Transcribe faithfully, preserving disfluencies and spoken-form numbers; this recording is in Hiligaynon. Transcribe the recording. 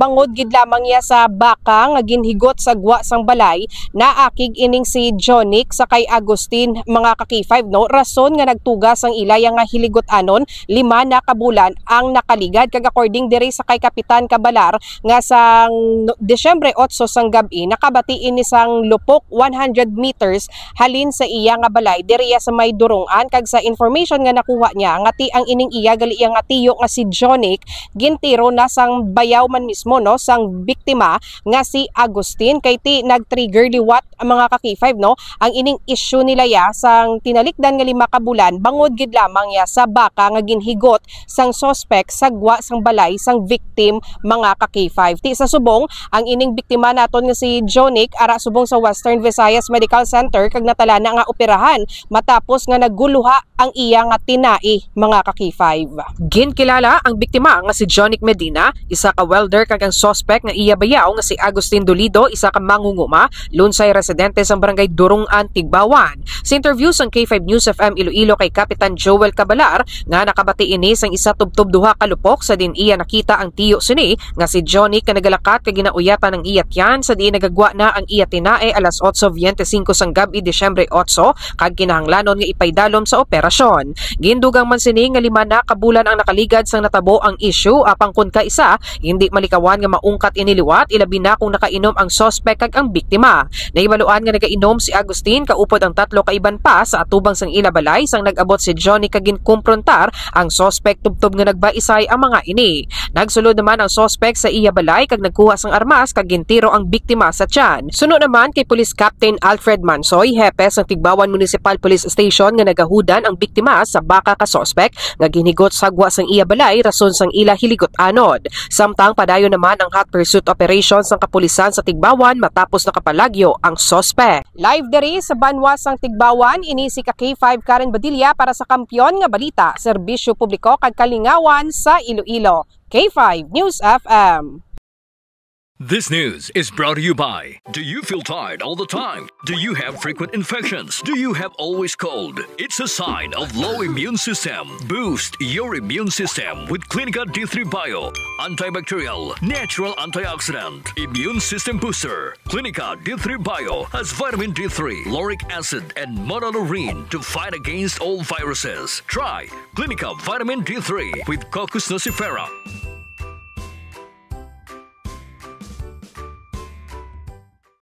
bangod gid lamang ya sa baka nga ginhigot sa gwa sang balay. Naakig ining si Jonic sa kay Agustin, mga ka-K five, no? Rason nga nagtuga sang ilaya nga hiligot-anon, lima na ka bulan ang nakaligad. Kag according diri sa kay Kapitan Kabalar, nga sang Disyembre otso sang gab-i, nakabati ini sang lupok one hundred meters halin sa iya nga balay diriya sa may Durungan, kag sa information nga nakuha niya nga ti ang ining iya gali iya nga tiyo nga si Jonic gintiro na sang bayaw man mismo, no, sang biktima nga si Agustin, kay ti nag-trigger liwat ang mga ka-K five, no, ang ining issue nila ya sang tinalikdan nga lima ka bulan bangod gid lamang ya sa baka nga ginhigot sang suspek sa gwa sang balay sang victim, mga ka-K five. Ti sa subong, ang ining biktima naton nga si Jonic ara subong sa Western Visayas Medical Center kag natalana nga operahan matapos nga nagguluha ang iya nga tinai, mga ka-K five. Ginkilala ang biktima nga si Jonic Medina, isa ka welder, kag ang suspek nga iya bayaw nga si Agustin Dolido, isa ka mangunguma, lunsay residente sang barangay Durungan, Tigbawan. Sa interview sang K five News F M Iloilo kay Kapitan Joel Cabalar nga nakabati ini sang isa tubtob duha ka lupok sa diin iya nakita ang tiyo sini nga si Johnny ka nagalakat kag ginauyatan ang iya tiyan sa diin nagagwa na ang iya tinae alas otso biyente singko sang gab-i, Disyembre otso, kag kinahanglanon nga ipaidalom sa operasyon. Gindugang man sini nga lima na ka bulan ang nakaligad sang natabo ang issue, apang kon kaisa, hindi malikawan nga maungkat ini liwat, ilabi na kung nakainom ang suspek kag ang biktima. Nahibaluan nga nagainom si Agustin kaupod ang tatlo ka iban pa sa atubang sang ila balay sang nag-abot si Johnny kag ginkumprontar ang suspek tubtob nga nagbaisay ang mga ini. Nagsulod naman ang suspek sa iya balay kag nagkuha sang armas kag gintiro ang biktima sa tiyan. Suno naman kay Police Captain Alfred Mansoy, hepe sang Tigbawan Municipal Police Station, nga nagahudan ang biktima sa baka ka suspek nga ginhigot sa gwa sang iya balay rason sang ila hiligot-anon. Samtang padayon naman ang hot pursuit operation sang kapulisan sa Tigbawan matapos nakapalagyo ang suspek. Live diri sa banwa sang Tigbawan, ini si ka K five Karen Badilla para sa Kampiyon nga Balita, Serbisyo Publiko kag Kalingawan sa Iloilo. K five News F M. This news is brought to you by. Do you feel tired all the time? Do you have frequent infections? Do you have always cold? It's a sign of low immune system. Boost your immune system with Clinica D three Bio. Antibacterial, natural antioxidant, immune system booster. Clinica D three Bio has vitamin D three, lauric acid, and monolaurin to fight against all viruses. Try Clinica Vitamin D three with Cocos nucifera.